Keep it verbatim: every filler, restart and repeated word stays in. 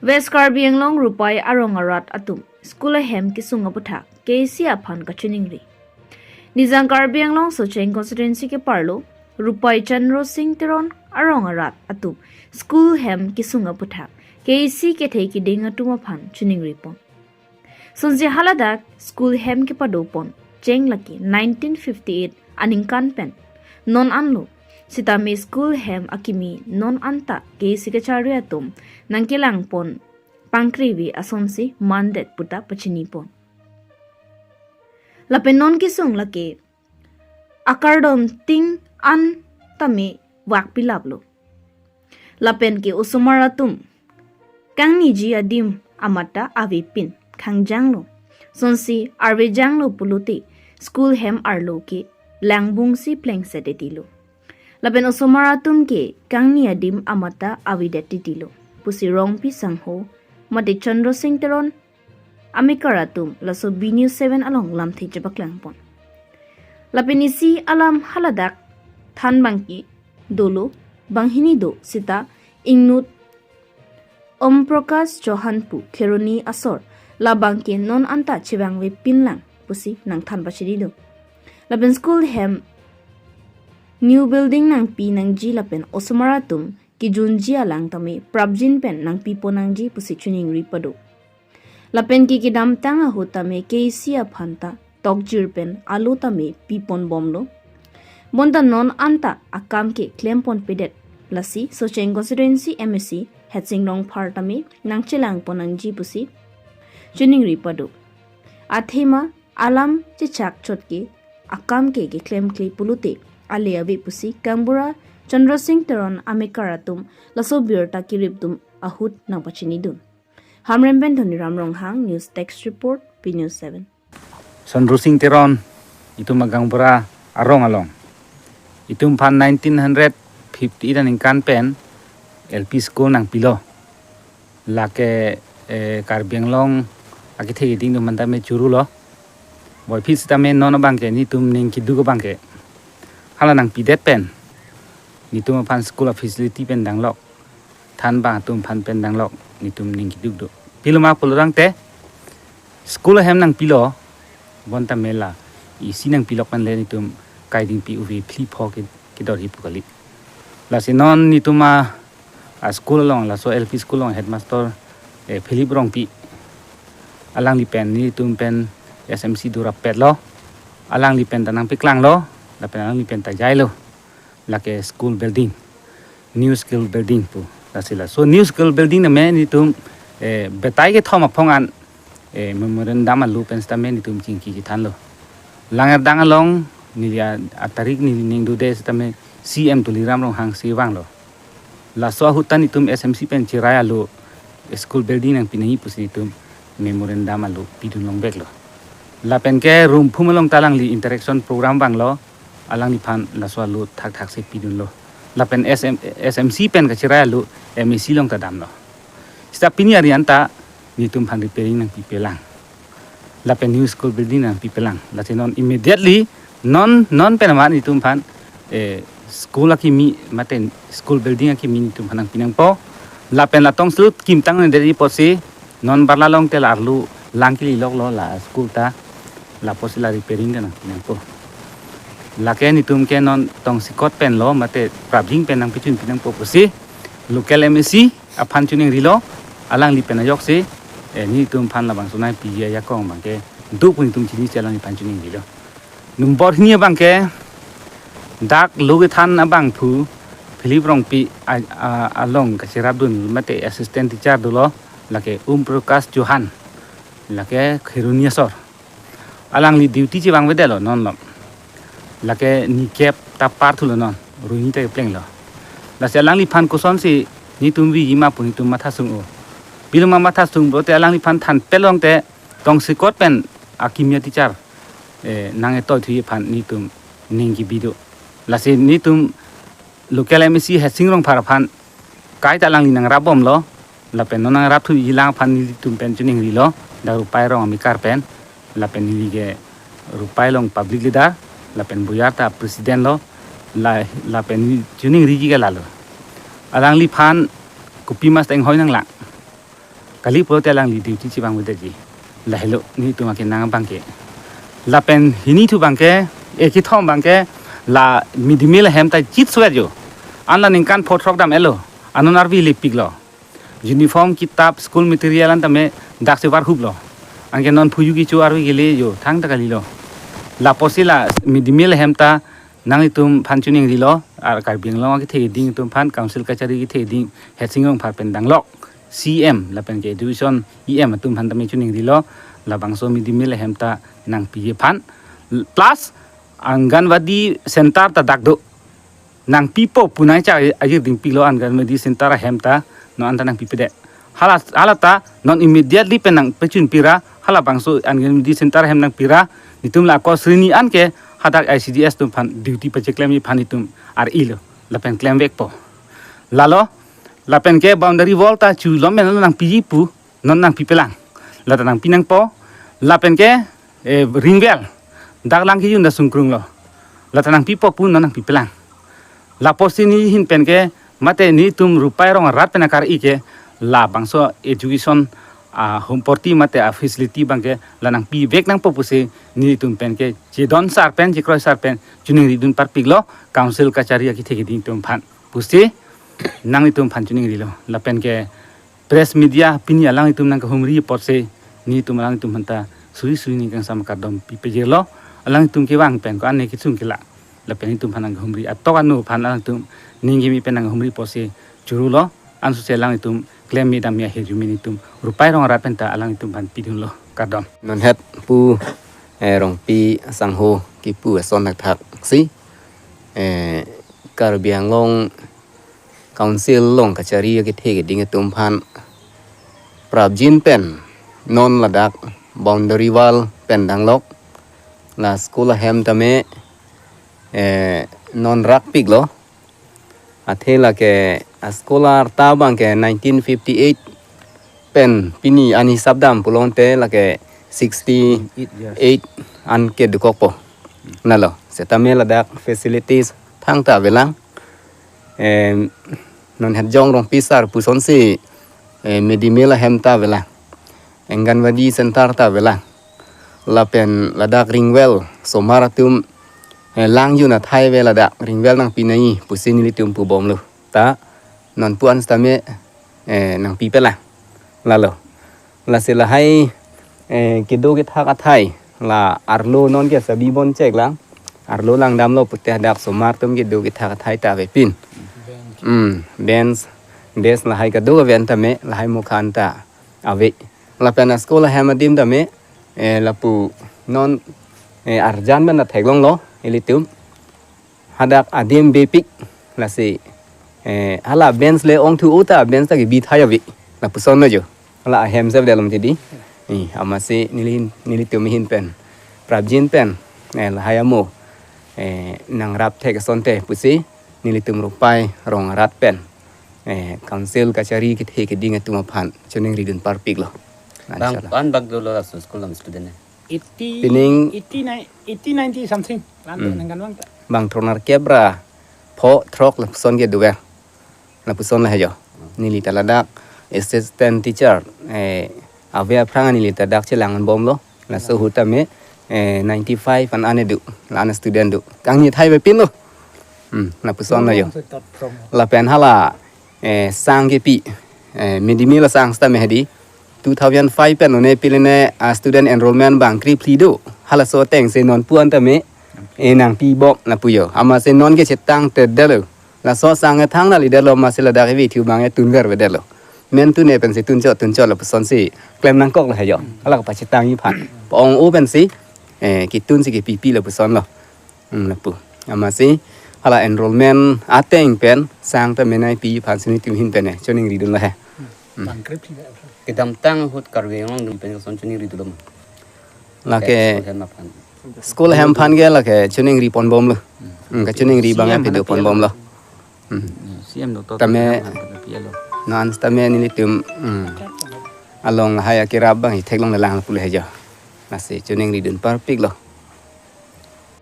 West Karbi Anglong Rupai arong arat atum school ahem kesung aputhak K A C aphan kachiningri. Nijang Karbi Anglong Socheng constituency keparlo Rupai Chandra Singh Teron arong arat atum school hem kesung aputhak K A C kethe keding atum aphan chiningri pon. Sonsi haladak school hem kepado pon cheng lake nineteen fifty-eight aningkan pen non anlo. Sitame school hem akimi non anta K A C kachari atum nangkelang pon pangkrevi asonsi mandet puta pachini pon. Lapen non kesung lake akardom ting an tame vak pilaplo. Lapen ke osomar atum kangniji adim amata avepin khangjanglo. Sonsi arvejanglo pulote school hem arlo ke langbungsi plengset etilo. Lapen osomar atum ke kangni adim amata avedet titilo pusi Rongpi Sangho mate Chandra Singh Teron amekar atum laso B News seven along lamthe chepaklang pon. Lapen isi alam haladak than bangke dolo, banghini do sita ingnut Om Prakash Chauhan pu Kheroni asor labangke non anta chevangvepinlang pusi nangthan pachini do. Lapen school hem new building nangpi nangji lapen osomar atum kejunji alang tame prapjin pen nangpi pon nangji pusi chiningri pado. Lapen ke kedamtang ahut tame K A C aphan ta tokjir pen alo tame pi pon bomlo. Bonta non anta akam ke klem pon pedet, lasi Socheng constituency M A C Headsing Rongphar tame nangchelang pon nangji pusi chiningri pado. Athema alam chechak chot ke akam ke keklem kle pulote ale ave pusi Kangbura Chandra Singh Teron amekar atum laso birta kerip atum ahut nangpachini dun. Hamren pen Dhoniram Ronghang, News Desk Report, B News seven. Chandra Singh Teron, itum Kangbura arong along, itum aphan nineteen hundred fifty-eight aningkan pen L P school nangpilo. Lake, eh, Karbi Anglong akethe keding atum aphan tame churulo. Boiphi sitame non abangke netum ning keduk abangke hala nangpidet pen netum aphan school a-facility pen danglok, than bang atum aphan pen danglok, netum ning keduk do. Piloma pulotangte school ahem nangpilo, bonta mela isi nangpilok pen le netum kaidingpi uve phli pho ke, kedorhi pu kali. Lasi non netum a, a school along, laso L P school along headmaster, eh, Philip Rongpi, alangli pen netum pen S M C do rappetlo, alangli pen ta nangpaklanglo, lapen alangli pen ta jailo. Lake school building, new school building pu. Lasi laso new school building tame netum, eh, batai kethom aphong an, eh, memorandum alo pen sitame netum chingki chethanlo. Langerdang along neli a, atarik neli ning dode sitame C M Tuliram Ronghang si vanglo. Laso ahut ta netum S M C pen cherai alo school building nangpi nangji pusi netum memorandum alo pidun longveklo. Lapen ke Rumphum along ta alangli interaction program vanglo, alangliphan laso alo thakthak si pidunlo. Lapen S M, S M C pen kacherai alo M A C along ta damlo. Sita pini ari anta netum aphan repairing nangpipelang. Lapen new school building nangpipelang. Lasi non immediately non, non pen amat netum aphan, eh, school akimi mate school building akimi netum aphan nangpi nangpo. Lapen la tongselut kimtang ne deri apotsi non barla long te la arlo lang kili loklo la school ta, la apotsi la repairing ta nangpi nangpo. Lake netum ke non tongsekot pen lo mate prapjin pen nangpichunpi nangpo pusi local M A C aphan chiningrilo, alangli pen ajoksi, eh, netum aphan labangso nangpiji ajakong abangke do pu netum chinisi alangliphan chiningrilo. Nombor hini abangke dak lo kethan abangphu Philip Rongpi a, a, along kacherapdun mate assistant teacher dolo, lake Om Prakash Chauhan, lake Kheroni asor. Alangli duty chevangvedetlo non lo. Lake nikep ta par thulo non, ruini ta keplenglo. Lasi alangliphan kosonsi netum vijima pu netum matha sung-o. Piloma matha sung pulote alangliphan thanpet longte tongsekot pen akimi a-teacher, eh, nang-etoi thuji aphan netum ning kebi do. Lasi netum local M A C Headsing Rongphar aphan kaita alangli nangrapbomlo, lapen non nangrap thuji lang aphan nelitum pen chiningrilo, dak Rupai arong amekar pen, lapen neli ke Rupai along public leader, lapen Boyar ta president lo, la, lapen neli chiningriji ke lalo. Alangliphan kopi mas tenghoi nanglang. Kali pulote alangli duty chevangvedetji. Lahelo nelitum akenang abangke. Lapen hini thu abangke, eh, kethom abangke, la mid-day meal ahem ta chit suet jo. An la ningkan pho throk dam-etlo. Anon arve lepiklo. Uniform, kitap, school material an tame dak se varhuplo. Anke non phuju kecho arve kele jo, thangta kalilo. Lapusi la mid-day meal ahem ta nanglitum aphan choningrilo, ar Karbi Anglong akethe keding atum aphan, council kachari kethe keding, Head Sing Rongphar pen danglok, C M, lapen ke education E M atum aphan tame choningrilo, labangso mid-day meal ahem ta nangpiji aphan, plus Anganwadi center ta dak do. Nangpipo pu nangchak ajir dingpiklo Anganwadi center ahem ta, non anta nangpipedet. Hala, hala ta non immediately pen nangpachun pira, halabangso Anganwadi center ahem nangpira, nelitum la ako srini anke hadak I C D S atum aphan duty pacheklemji aphan nelitum ar-ilo, lapen klemvekpo. Lalo, lapen ke boundary wall ta chulom men nangpiji pu, non nangpipelang. Lata nangpi nangpo, lapen ke, eh, ring well. Dak lang kejun ta sungkrunglo. Lata nangpipo pu non nangpipelang. Lapusi neli ahin pen ke, mate nelitum Rupai Rong arat pen akar-i ke, labangso education, ah, home porti mate a facility abangke, la nangpivek nangpo pusi nelitum pen ke, chedon sar pen, chekroi sar pen, choningridun parpiklo, council kachari akethe keding atum aphan. Pusi, nanglitum aphan choningrilo. Lapen ke, press media pini alanglitum nangkehumri apotsi nelitum alanglitum aphanta suri suri ning kangsam kardom pipejirlo. Alanglitum kevang pen ko-an ne kechung kela. Lapen nelitum aphan nangkehumri atok anu aphan alanglitum ning kimi pen nangkehumri apotsi churulo. Ansose alanglitum klem me dam me ahirjume nelitum Rupai Rong arat pen ta alanglitum aphan pidunlo. Kardom. Non het pu, eh, Rongpi asangho kipu ason thakthak si, eh, Karbi Anglong Council along kachari akethe keding atum aphan prapjin pen non ladak boundary wall pen danglok, la school ahem tame, eh, non rakpiklo. Athe lake a school arta abangke nineteen fifty-eight pen pini an hisap dam pulote lake sixty-eight an kedokokpo. Lalo, setame ladak facilities thangta avelang. Em, non het jong Rongpi sar pusonsi, eh, mid-day meal ahem ta avelang. Anganwadi center ta avelang. Lapen ladak ring well, osomar atum, eh, lang jun athai ave ladak ring well nangpi nangji pusi nelitum pubomlo. Ta, non pu an setame, eh, nangpipelang. Lalo. Lasi lahai, eh, kedo kethak athai. La arlo non ke sabi bon cheklang. Arlo langdamlo pute hadak osomar atum kedo kethak athai ta avepin. Hmm, bench, desk lahai kedo aven tame, lahai mukhan ta ave. Lapen a school ahem adim tame, eh, lapu non, eh, arjan pen ta theklonglo, ilitum. Hadak adim bepik, lasi, eh, hala bench le ongthu-o ta bench ta kebi thai ave. Lapusonlo jo. Hala ahem se vedetlo mati di. Eh, amatsi neli hin, nelitum ahin pen. Prapjin pen. Eh, lahai amo. Eh, nangrap thek asonte pusi. Nelitum Rupai Rong arat pen. Eh, council kachari kethe keding atum aphan. Choningridun parpiklo. Bang, inshallah. An bak dolo laso school along student ne. Eighty, Pining eighty, nine, eighty, ninety something. Lanto Hmm. nangkan bang ta. Bang thronar kebra. Pho throk lapuson kedo ave. Lapuson lahai jo. Neli ta ladak assistant teacher, eh, ave aphrang neli ta dak chelang bomlo. Laso ahut tame, eh, ninety-five an ane do. La an student do. Kangni thai avepinlo. Hmm, lapusonlo jo. Lapen hala, eh, sang kepi, eh, mid-day meal asang setame hedi. Two thousand five pen one pili ne, ah, student enrollment bang krephli do. Halaso atengsi non pu an tame, eh, nangpibom lapu jo. Amatsi non ke chetang tedetlo. Laso sang ke thang nangledetlo, amatsi ladak evi thu abang e tunver vedetlo. Men tune pensi tunchot tunchot lapusonsi klem nangkok lahai jo. Hala kapachetangji aphan. Pa-ong-o pensi, eh, ketunsi kepipi lapusonlo. Hmm, lapu. Amatsi hala enrollment ateng pen sang ta menai pi aphansi nelitum ahin pen, eh, choningridunlo he. Hmm. Kedamtang ahut Karbi Anglong atum pen koson choningridunlo ma? Lake School ahem aphan. School ahem aphan ke lake choningri ponbomlo. Hmm, kachoningri abang C M aphan pidun apilo. Ponbomlo. Hmm. Hmm, C M Doctor Tame Tuliram aphan apilo. Non setame nelitum, hmm, along lahai akerap abang itheklong lelang pulo he jo. Lasi choningridun parpiklo.